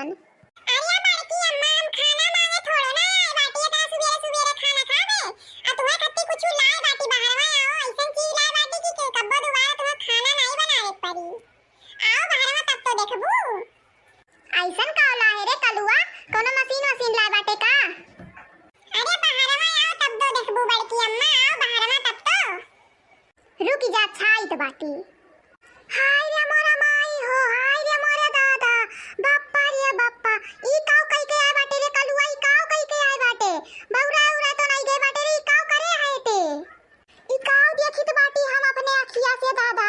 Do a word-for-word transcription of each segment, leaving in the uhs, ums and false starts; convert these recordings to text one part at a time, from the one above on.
अरे बड़की अम्मा, हम खाना मांगे थोड़ो ना आए बाटी, इतना सुबेरे सुबेरे खाना खाबे? आ तुम्हें खत्ती कुछ लाए बाटी, बाहरवा आओ, ऐसन चीज लाए बाटी कि के कब्बो दोबारा तुम्हें खाना नहीं बनावे के पड़ी। आओ बाहरवा, तब तो देखबू। ऐसन का लाए रे कलुआ, कोनो मशीन वशीन लाए बाटे का? अरे बाहरवा आओ, तब तो देखबू बड़की अम्मा, आओ बाहरवा तब तो। रुकी जा, छाइत बाटी। हाय रे मोरा माई हो, हाय रे मोरे दादा, बप्पा रे बप्पा, ई काव कई के आए बाटे रे कलुआ, ई काव कई के आए बाटे? बौरा उरा तो नहीं गए बाटे रे, ई काव करे है ते? ई काव देखित बाटी हम अपने अखिया से दादा,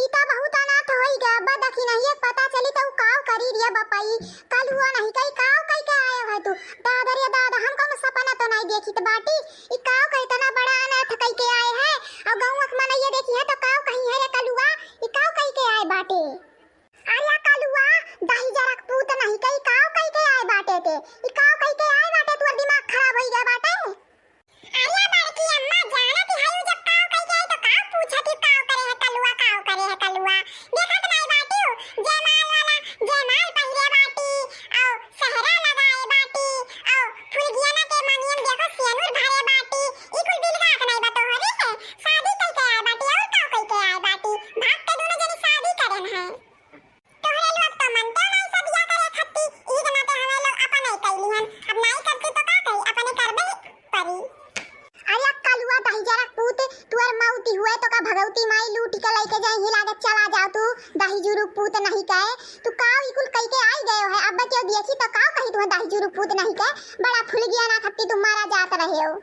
ई तो बहुत अनाथ होई गया, अब्बा दखिनहिया के पता चली तो ऊ काव करी रे बप्पा, ई कलुआ नहीं कई काव कई के आए है तू? दादा रे दादा, हम कौन सपना तो नहीं देखित बाटी, ई काव के इतना बड़ा अनाथ कई के आए है, और गाँव के मनैया देखी है तो काव कही है रे कलुआ, ई काव कई के आए बाटे? अरे कलुआ, दही जरा के पूत नहीं कई काव कई के आए बाटे ते, ई काव कई के आए बाटे, तोर दिमाग खराब होई गया बाटे। अरे बड़की अम्मा, जानत ही है, जब काव कई के आए तो काव पूछत ही, काव करे है कलुआ, काव करे है कलुआ? देखत नहीं बाटी, जयमाल वाला जयमाल पहिरे बाटी, और सेहरा लगाए बाटी, और फुलगियाना के मनियन देखो सेनुर भरे बाटी, ई कुल बिलगात नहीं बा तोहरे है। शादी कई के आए बाटी और का कई के आए बाटी? भाग के दोनों जनी शादी करेन है। तोहरे लोग तो मनते नहीं सदिया करे खत्ती, ई के नाते हमें लोग अपन नहीं कैली हन। अब नहीं करती तो का करी, अपने करबे परी। अरे कलुआ दहिजरा पूत, तुअर मौती हुए तो का भगवती माई लूट के लेके जाए, हिला के चला जाओ तू, दहिजुरु पूत नहीं कहे। तू काव ई कुल कई के आई गयो है, अब बच्चों देखी तो काव कही तू दहिजुरु पूत नहीं कहे, बड़ा फुलगियाना खत्ती तू मारा जात रहे हो।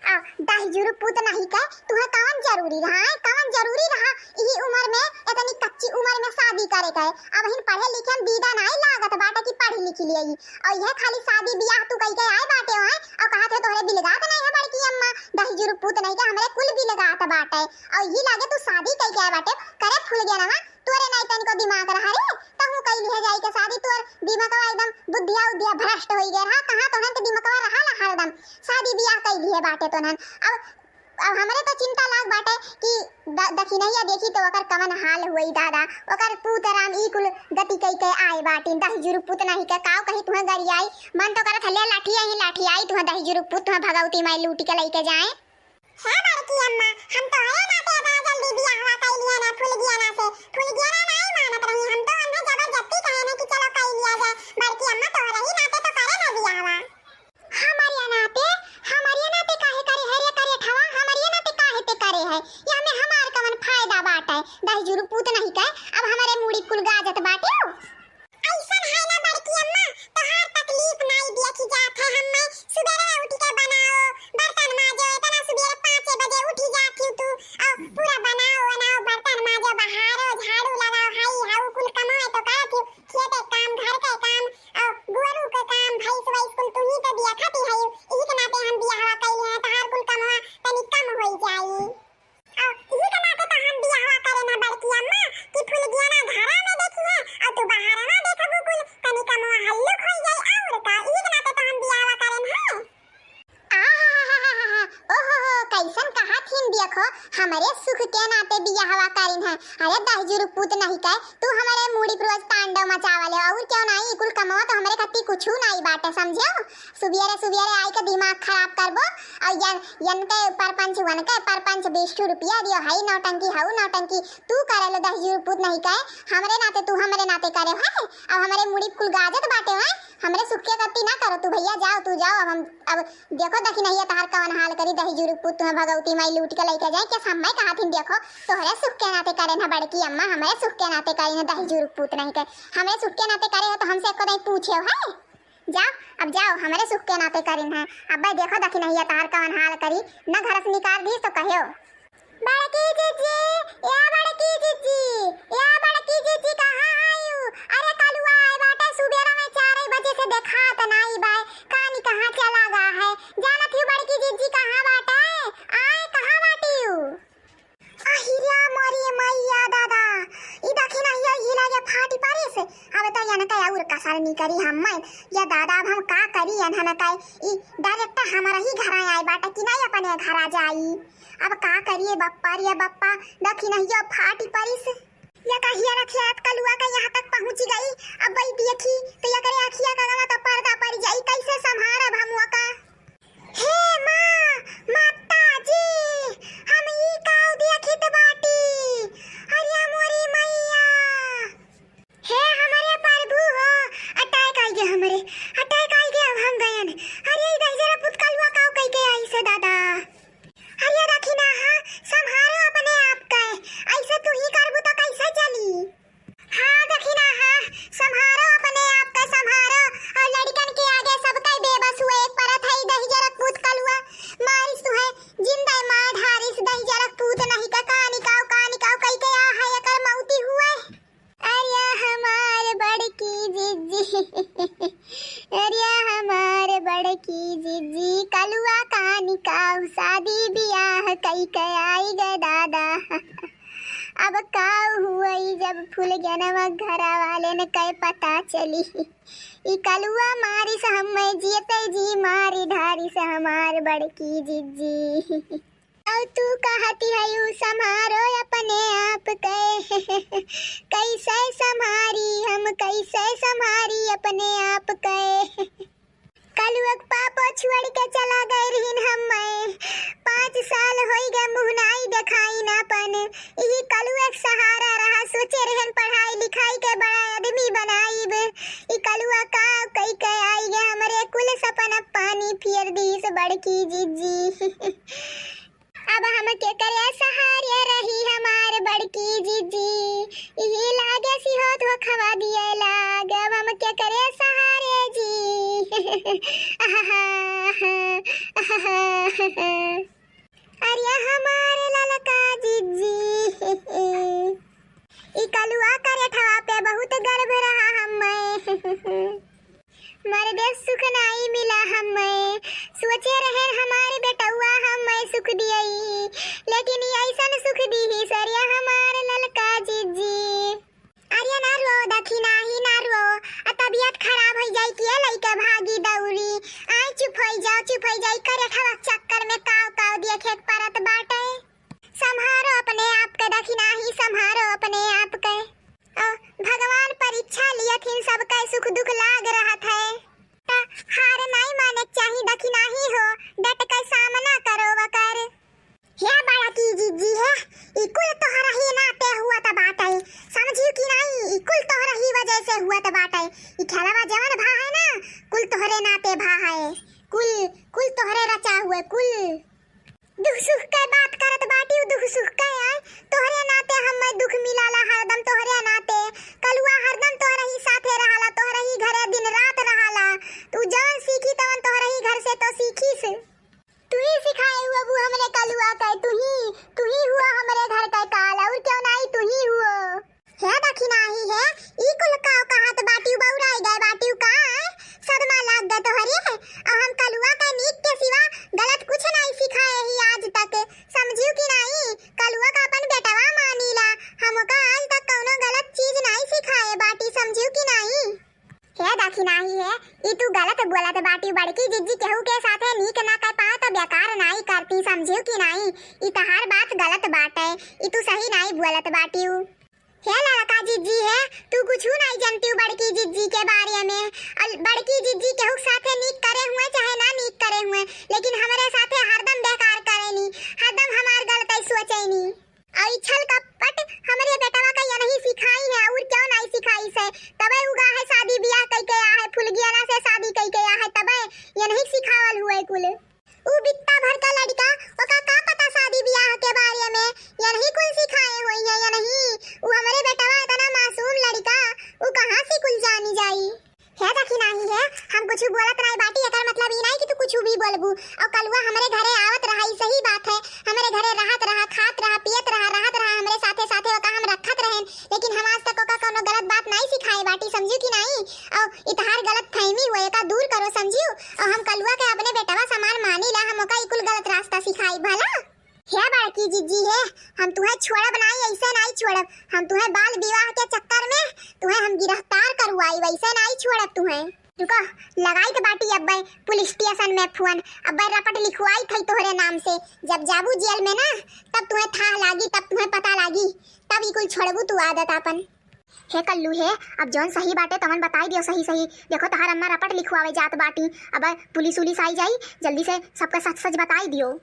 आ, दहिजुरु पूत नहीं कहे, तुहे कवन जरूरी रहा है, कवन जरूरी रहा यही उम्र में, इतनी कच्ची उम्र में शादी करे के? अब हिन पढ़े लिखे में दीदा नहीं लागत बाटे कि पढ़ लिख लिए, और यह खाली शादी बियाह तू कई के आए बाटे हो, और कहा थे तोहरे बिलगात नहीं है बड़की अम्मा, दहिजुरु पूत नहीं के हमरे कुल बिलगात बाटे, और यही लागे तू शादी कई के आए बाटे, करे फुलगियाना, तोरे नाई तनिको दिमाग रहा रे, तहू कई लिहे जाई के शादी, तोर दिमागवा एकदम बुद्धिया उद्धिया भ्रष्ट होई गए रहा, कहाँ तोहन के दिमागवा रहा ला हरदम, शादी बियाह कई लिहे बाटे तोहन। अब, अब हमरे तो चिंता लाग बाटे कि द-, दखिनहिया देखी तो ओकर कवन हाल हुई दादा, ओकर पूत राम ई कुल गति कई के आए बाटिन, दहिजुरु पूत नहीं के काव कही तुहें गरियाई, मन तो करत हले लाठी आई, लाठी आई तुहें दहिजुरु पूत तुहें भगवती माई लूट के लई के जाए। हे बड़की अम्मा, हम तोहरे नाते इतना जल्दी बियाहवा कइ लिया ना फुलगियाना से। फुलगियाना नाई मानत रही, हम तो उन्हें जबरदस्ती कहे ना कि चलो कइ लिया जाए। बड़की अम्मा, तोहरे ही नाते तो करे ना बियाहवा। हमरे नाते? हमरे नाते काहे करे है रे करेठवा? हमरे नाते काहे ते करे है? ये हमें हमार कवन फायदा बाटे? दहिजुरु पूत नहीं के, अब हमरे मूड़ी कुल गाजत बाटे। अइसन है ना बड़की अम्मा, तोहार तकलीफ नाई देखी जात है। हम्मे सुबेरे उठ के बनाओ, बर्तन माजो, इतना सुबेरे पाँचे बजे उठी जात ही तू, और पूरा बनाओ, बनाओ, बर्तन माजो, बहारो, झाड़ू लगाओ, हाई हाउ कुल कमाए तो करत ही, खेते काम, घर के काम, और गोरू के काम, भैंस वैस कुल तू ही तो देखत ही है, यही के नाते हम बियाहवा कइले हैं, तोहार कुल कमवा तनी कम होई जाई। अउ इही के नाते तो हम बियाहवा करे ना बड़की अम्मा कि फुलगियाना घरा में देखी है अउ तू बाहर ना देखबू कुल, तनी कमवा हल्लुक होई जाई अउर का, इही के नाते तो हम बियाहवा करे ना। आहाहाहा, ओहो हो, कैसन कहा थीन देखो, हमरे सुख के नाते बियाहवा करिन है। अरे दहिजुरु पूत नहीं कहे, तू हमरे मूड़ी पर रोज तांडव मचावले हो, अउर क्यों नहीं, कुल कमवा तो हमरे खत्ती कुछू नहीं बाटे, समझो? सुबियरे सुबियरे आई के दिमाग खराब करबो, अउ यन, यन के परपंच, वन के परपंच, बीस ठो रुपया दियो, हई नौटंकी, हऊ नौटंकी, तू करे लो दहिजुरु पूत नहीं कहे, हमरे नाते तू हमरे नाते करे है, अब हमरे मुड़ी कुल गाजत बाटे है, हमरे सुख के गति ना करो तू भैया, जाओ तू जाओ, अब हम, अब देखो दखिनहिया तहार कवन हाल करी, दहिजुरु पूत तुम्हें भगवती माई लूट के लइके जाए, के समय कहा थिन देखो, तोहरे सुख के नाते करे ना बड़की अम्मा, हमरे सुख के नाते करे ना दहिजुरु पूत नहीं कहे, हमरे सुख के नाते करे हो तो हमसे एको दाई पूछे हो है? जाओ, अब जाओ, हमरे सुख के नाते करिन है। अब्बे देखो दखिनहिया तहार कवन हाल करी, न घर से निकाल दीस तो कह्यो। बड़की जिज्जी, या बड़की जिज्जी, या बड़की जिज्जी, कहाँ आयु? अरे कलुआ आए बाटे, सुबेरा में चार बजे से देखात नाई बाय, कानी कहाँ चला गा है? जानत ही बड़की जिज्जी कहाँ बाटे? आए, कहाँ बाटियु? अहिरा मोरी मैया दादा, ई दखिनहिया ई लागे फाटी पारिस। अब तो यन का अउर कसर निकरी हम्मे। या दादा, अब हम का करी, यन हन का ई direct हमरा ही घर आए बाटा कि नहीं अपने घर आ जाई। अब का करिए बप्पा रे बप्पा, दखिनहिया फाटी पारिस। या कहिया रखे रात कलुआ का यहाँ तक पहुँच गई। अब वही देखी तो एकरे अखिया का गवा तो पर्दा पड़ जाई, कैसे संभारब हम ओका? हे माँ, माता जी, हम ई काउ देखित बाटी। अरे मोरी मैया, हे हमरे प्रभु हो, attack आइ गे हमरे, attack आइ गे, अब हम गयन। अरे ई दहिजरा पूत कलुआ काउ कइ के आइसे दादा। अरे दखिनहा, संभारो अपने आप के, ऐसे तू ही करबू तो कैसे चली? हाँ दखिनहा, संभारो अपने आप के, संभारो। और लड़िकन के आगे सबके बेबस हुए एक परत है, दहिजरा पूत कलुआ। मारिस तुहे जिंदा मार ढारिस, दहिजरा पूत नहीं का, कानी काउ, कानी काउ कइ के आ है, एकर मौती हुए। अरे हमार बड़की जिज्जी, अरे हमार बड़की जिज्जी, कलुआ कानी काउ शादी बियाह कइ के आइ गे दादा। अब काउ हुई जब फुलगेनवा घरा वालेन के पता चली। ई कलुआ मारिस हम्मे जियते जी मारी ढारिस हमार बड़की जिज्जी। अउ तू कहती है यू संभारो अपने आप के। कैसे संभारी हम, कैसे संभारी अपने आप के। कलुआ के पापो छोड़ के चला गए रहिन हम्मे। पाँच साल होई गए मुँह नाई देखाइन अपन। इही कलुआ के सहारा रहा, सोचे रहन पढ़ाई लिखाई के बड़ा आदमी बनाइब। ई कलुआ काउ कइ के आइ गे हमरे कुल सपना पानी फियर दीस बड़की जिज्जी। अब हम केकरे सहारे रही हमार बड़की जिज्जी, इही लागे सिहो धोखवा दिए लाग। अब हम केकरे सहारे जी। आहा, आहा। अरे हमार ललका जिज्जी, ई कलुआ करेठवा पे बहुत गर्व रहा हम्मे। मरदे सुख नाई मिला हम्मे, सोचे रहे हमार बेटउआ हम्मे सुख दियई, लेकिन ई ऐसन सुख दीहिस अरे हमार ललका जिज्जी। अरे ना रो दखिनहा, ना रो, आ तबियत खराब होइ जाई कि लइका भागी दौरी। आय चुप होइ जाओ, चुप होइ जाई, करेठवा चक्कर में काव काव देखे के परत बाटे। संभारो अपने आप के दखिनहा, संभारो अपने आप के। अ, भगवान परीक्षा लियत हिन, सबके सुख दुख लाग रहत है। त हार नाई माने के चाही दखिनहा हो, डट के सामना करो वकर। हे बड़की जिज्जी हे, ई कुल तोहरही नाते हुअत बाटे, समझिउ कि नाई? ई कुल तोहरही वजह से हुअत बाटे। ई खेलवा जवन भा है ना, कुल तोहरे नाते भा है। कुल, कुल तोहरे रचा हुए, कुल। दुख सुख के बात करत बाटी, दुख सुख के आय। तोहरे नाते हम्मे दुख मिलाला हरदम, तोहरे नाते। कलुआ हरदम तोहरही साथे रहाला, तोहरही घरे दिन रात रहाला। तू जवन सीखी तवन तोहरही घर से तो सीखिस। तू ही सिखाए हुआ वो हमरे कलुआ के, तू ही, तू ही हुआ हमरे घर के काल, और क्यों नाई तू ही हुआ। हे दखिनहा हे, ई कुल काव कहत बाटिउ, बौराई गए बाटिउ का? सदमा लाग गए तोहरे। और हम कलुआ के नीक के सिवा गलत कुछ नाई सिखाए ही आज तक, समझिउ कि नाई? कलुआ का अपन बेटवा मानीला, हम ओका आज तक कौनो गलत चीज नाई सिखाए बाटी, समझिउ कि नाई? हे दखिनहा हे, ई तू गलत बोलत बाटिउ, बड़की जिज्जी केहू के साथे नीक ना कर पाए तो बेकार नाई करती, समझिउ कि नाई? ई तहार बात गलत बाटे, ई तू सही नाई बोलत बाटिउ। हे ललका जिज्जी हे, तू कुछु नाई जनतिउ बड़की जिज्जी के बारे में। अल-, बड़की जिज्जी केहू के साथे नीक करे हुए चाहे ना नीक करे हुए, लेकिन हमरे साथे हरदम बेकार करेनी, हरदम हमार गलतई सोचेनी। अउ ई छल कपट हमरे बेटवा का यनही सिखाई है, और क्यों नाई सिखाई से? तबे उगा है शादी बियाह कई के आ है, फुलगियाना से शादी कई के आ है, तबे यनही सिखावल हुए कुल। उ बित्ता भर का लड़िका, ओका का पता शादी बियाह के बारे में? यनही कुल सिखाए होई है यनही। उ हमरे बेटवा इतना मासूम लड़िका, उ कहाँ से कुल जानी जाई? हे दखिनहा हे, हम कुछु बोलत नाई बाटी, एकर मतलब ई नाई कि तू कुछु भी बोलबू। और कलुआ हमरे घरे आवत रहा, ई सही बात है, हमरे घरे रहत रहा, खात रहा, पियत रहा, रहत रहा, हमरे साथे साथे ओका हम रखत रहेन, लेकिन हम आज तक ओका कौनो गलत बात नाई सिखाए बाटी, समझिउ कि नाई? और ई तहार गलत फहमी हुए, एका दूर करो, समझिउ? और हम कलुआ के अपने बेटवा समान मानीला, हम ओका ई कुल गलत रास्ता सिखाई भला। हे बड़की जिज्जी हे, हम तुहे छोड़ब नाई, ऐसे नाई छोड़ब। हम तुहे बाल विवाह के चक्कर में तुहे हम गिरफ्तार करवाई, वैसे नाई छोड़ब तुहे। रुको, लगाइत बाटी अब्बे पुलिस स्टेशन में फोन, अब्बे रपट लिखवाइत है तोहरे नाम से। जब जाबू जेल में ना, तब तुहें थाह लागी, तब तुहें पता लागी, तब ई कुल छोड़बू तू आदत आपन। हे कल्लू हे, अब जौन सही बाटे तवन बताई दियो सही सही। देखो तोहार अम्मा रपट लिखवावे जात बाटी, अब पुलिस उलिस आई जाई, जल्दी से सबका सच सच बताई दियो।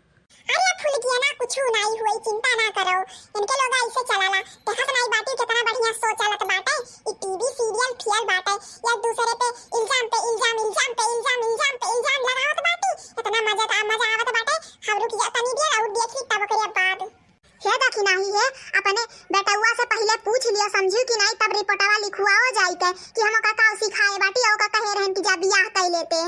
अरे फुलगिया ना, कुछ नाई हुई, चिंता ना करो, इनके लोग ऐसे चलाला। देखत नाई बाटी कितना बढ़िया शो चलत बाटे, ई टीवी सीरियल फियल बाटे, एक दूसरे पे इल्जाम पे इल्जाम, इल्जाम पे इल्जाम, इल्जाम पे इल्जाम लगावत बाटी। इतना मजा, मजा आवत बाटे। हम रुक जा तनी देर और देखी तब ओकरे बाद। हे दखिनाही हे, अपने बेटउआ से पहिले पूछ लियो, समझियो कि नाई, तब रिपोर्टवा लिखवाओ जाई के कि हम ओका काव सिखाए बाटी, ओका कहे रहन कि जा बियाह कर लेते।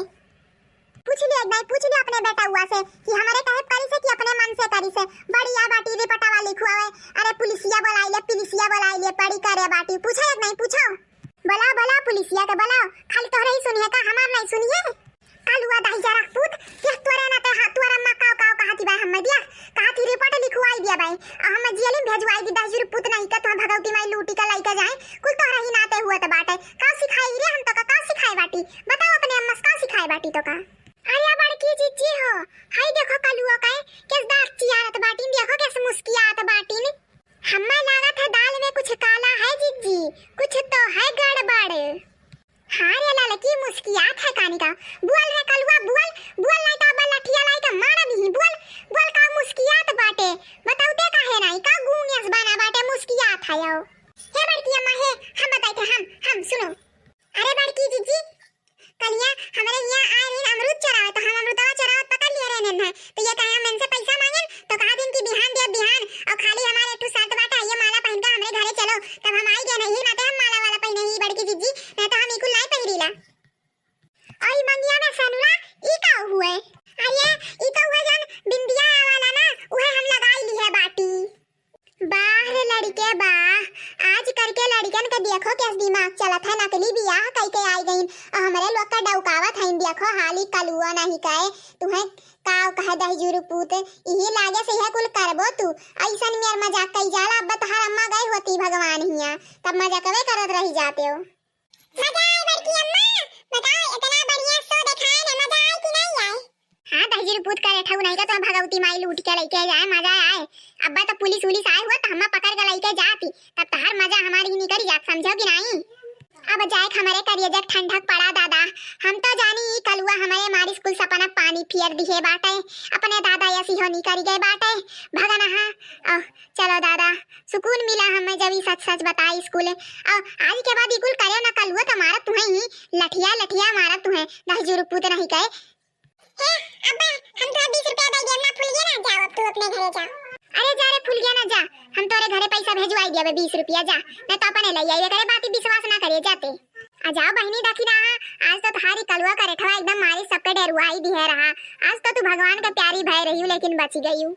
पूछ लियो एक बार, पूछ लियो अपने बेटउआ से कि हमरे कहे करी से कि अपने मन से करी से। बड़ी आ बाटी रिपोर्टवा लिखवावे, अरे पुलिसिया बोलाई ले, पुलिसिया बोलाई ले, बड़ी करे बाटी। पूछो एक नहीं, पूछो। बोलाओ, बोलाओ पुलिसिया के, बोलाओ। खाली तोहरे ही सुनिए का, हमार नहीं सुनिए? कलुआ दहिजरा पूत, ये तोरे ना ते हा-, तोरे अम्मा काव काव कहती बा, हम दिया कहती रिपोर्ट लिखवाई दिया भाई, आ हम जेल में भेजवाई दी। दहिजरू पूत नहीं का, तुम भगवती माई लूटी का लइका जाए, कुल तोहरे ही नाते हुआ तो बाटे। का सिखाई रे हम तो का, का सिखाए बाटी? बताओ अपने अम्मा से का सिखाए बाटी तो का? अरे बड़की जीजी हो, हाय देखो कलुआ का, केस दांत चियारत बाटी, देखो केस मुस्कियात बाटी ने। हम्मा लागत है दाल में कुछ काला है जीजी, कुछ तो है गड़बड़। हाँ रे ललकी, मुस्कियात है कानी का। बोल रे कलुआ, बोल, बोल नहीं तो अब लठिया लाई का मारा नहीं। बोल, बोल का मुस्कियात बाटे, बताउते काहे नहीं का गूंग यस बना बाटे, मुस्कियात है यो। हे बड़की अम्मा हे, हम बताई थे, हम, हम सुनो। अरे बड़की जीजी, कलिया हमरे हियाँ आए रही अमरूद चोरावे, तो हम अमरूदवा चोरावत पकड़ लिए रहे नेन है। तो ये कहे हम इनसे पैसा मांगेन, तो कहा दिन कि बिहान दिया बिहान, और खाली हमारे एक ठो शर्त बाटे, ये माला पहन के हमरे घरे चलो, तब हम आई गए नहीं, ना तो हम माला वाला पहने ही बड़की जीजी, ना तो हम इकुल नहीं पहरीला। और ई मंगिया में सनुरा, ई का हुए? अरे, ई तो हुए जौन बिंदिया वाला ना, उहे हम लगाई ली है बाटी। बाह रे लड़के बाह, आज करके लड़कन के देखो कैस दिमाग चलत है, नकली बियाह कई के आई गईन, और हमरे लोग का डौकावत हईन। देखो हाली कलुआ नहीं कहे, तुहें का कहे दहिजरू पूत, इही लागे से यह कुल करबो तू। ऐसन मेर मजाक कई जाला, अब तहार अम्मा गए होती भगवान हिया, तब मजाकवे करत रही जाते हो। मजा आए बड़की अम्मा, बताओ इतना बढ़िया शो दिखाए ना, मजा आए कि नहीं आए? हाँ दहिजरू पूत करे ठऊ नहीं का तो भगवती माई लूट के लइके जाए, मजा आए। अब्बा तो पुलिस उलिस आए हुआ तो हम्मा पकड़ के लइके जाती, तब तहार मजा हमारी ही निकल जात, समझो कि नहीं? अब जाए के हमरे करिए जग ठंडक पड़ा दादा, हम तो जानी ई कलुआ हमरे मारिस कुल सपना पानी फियर दिहे बाटे, अपने दादा यसी हो निकल गए बाटे, भगन हाँ। चलो दादा, सुकून मिला हमें जब ई सच सच बताई स्कूल। और आज के बाद ई कुल करे ना कलुआ तो मारत तुहें ही लठिया लठिया मारत तुहें दहिजरू पूत नहीं कहे। हे अब्बा, हम तो बीस रुपया दे देब ना फुलगे ना, जाओ अब तू अपने घरे जाओ। अरे जा रे फुलगे ना जा, हम तोरे घरे पैसा भेजवाई दिया बीस रुपया, जा, नहीं तो अपने ले आइए करे बात विश्वास ना करिए जाते। आ जाओ बहिनी, देखी ना, आज तो तहारी कलुआ करे ठवा एकदम मारी सबके डरुआई दिहे रहा। आज तो तू भगवान का प्यारी भय रही हूँ लेकिन बची गई हूँ।